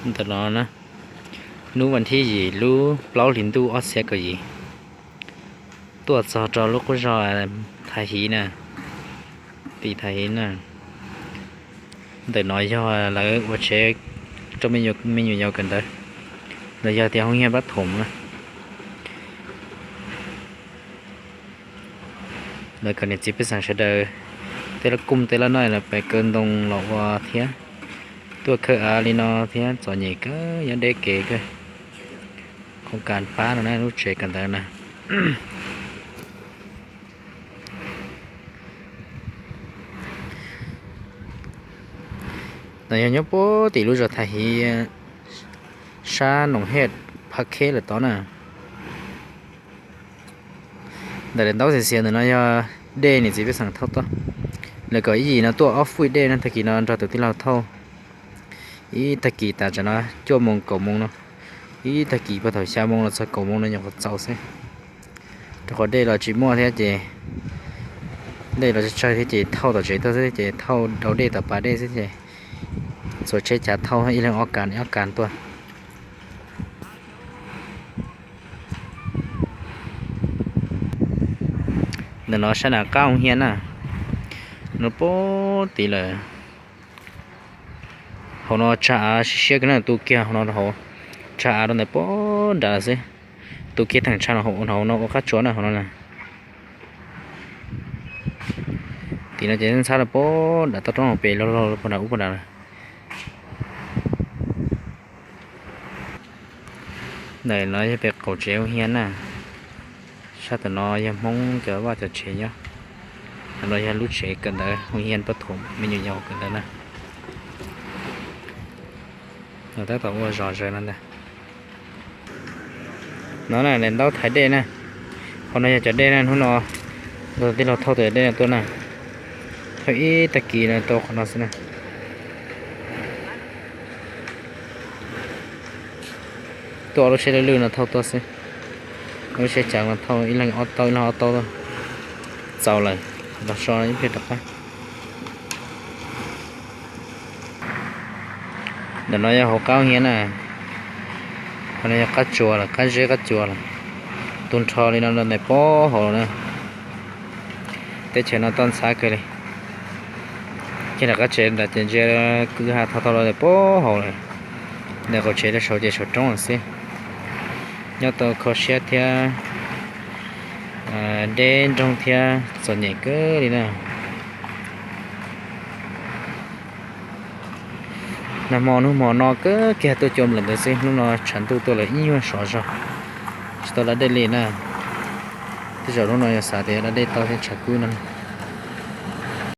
Ntawm no na, hnub vas thib yim lub plaub hlis ntuj ob txhiab kaum yim, tuaj txog rau lub qub zog Thaj Hiv na, tim Thaj Hiv na. Ntawm no yog lawv ua tsev rau me nyuam yaus kawm ntawv, los yog tias hoob hiab pab thoom na. Lawv kom niam txiv pej xeem sawv daws tej laj kuj tej laj noj los pem kaw ntoo los ua thiab, tuaj khaws av li no thiab txom nyem kawg, nyob deb kev kawg. Qhov kas pab no na, lub tsev kawm ntawv na. No yog nyob puag tim lub zos Thaj Hiv sab Noom Hej Phaj Kheb lawm tod na. Ntawm daim ntaub xiav xiav ntawm no yog dej niam txiv pej xeem thauj tuaj. Lawv kom ib yim no tuaj ob fwj dej na, tag kis no nrog tus tij laug thauj. Ib tag kis tas tsam no cuaj moos kaum moos no, ib tag kis puag thaum xya moos los txog kaum moos no nyuam qhuav txaus xwb. Rau qhov dej los tsis muaj thiab ces, dej los tsawg tsawg thiab ces thauj tom tsev tuaj xwb ces thauj dau dej tom pas dej xwb ces txhua tsheb chav thauj ib leeg ob kas ob kas tuaj. Ntawm no sab nram qab hoob hiab na, no puag tid lawm. Hauv no tsag av siab siab kawg na, tu kiag hauv no rau hauv, tsag av rau ntawm puag nram lawm xwb. Tu kiag theem tshav no hauv no ua qab tsuas na hauv no na. Tim no ces ntxhab rau puag nram toj roob hauv pes log log puag nram ub puag nram lawm. Ntawm no yog pem qaum tsev hoob hiab na. Sab tom no yog Hmoob cov vaj cov tsev nyob. Ntawm no yog lub tsev kawm ntawv hoob hiab pab thoom me nyuam yaus kawm ntawv na. Tab tom ua zos zaws no ntag. No na, daim ntaub thaiv dej na. Qhov no yog cov dej na, hnub no tij laug thauj tus dej no tuaj na. Thauj ib tag kis no tau qhov no xwb na. Tuaj ob lub tsheb lwj lwj no thauj tuaj xwb. Lub tsheb chav no thauj ib leeg ob tau ib leeg ob tau tuaj. Txaus lawm, los so ib pliag rov qab. Ntawm no yog hauv qab hoob hiab na. Qhov no yog qab tsuas lawm, qab zeb qab tsuas lawm. Tu nrho li no rau ntawm puag hauv lawm na. Teb chaws no toj ntxhab kawg li. Kiag nram qab tsev nram ces ntsia kwj ha tho tau los ntawm puag hauv lawm. Ntawm qaum tsev rau saud ces saum roob lawm xwb. Nyob tau kho siab thiab deb nroog thiab txom nyem kawg li na. Nag hmo hnub hmo no kawg kiag tuaj cua nplawm ntawd xwb, hnub no tshav ntuj tuaj lawm ib nyuag sov zog, tsis tau da dej li na. Tej zaum hnub no yog xav tias da dej tau thiab tshav kub no.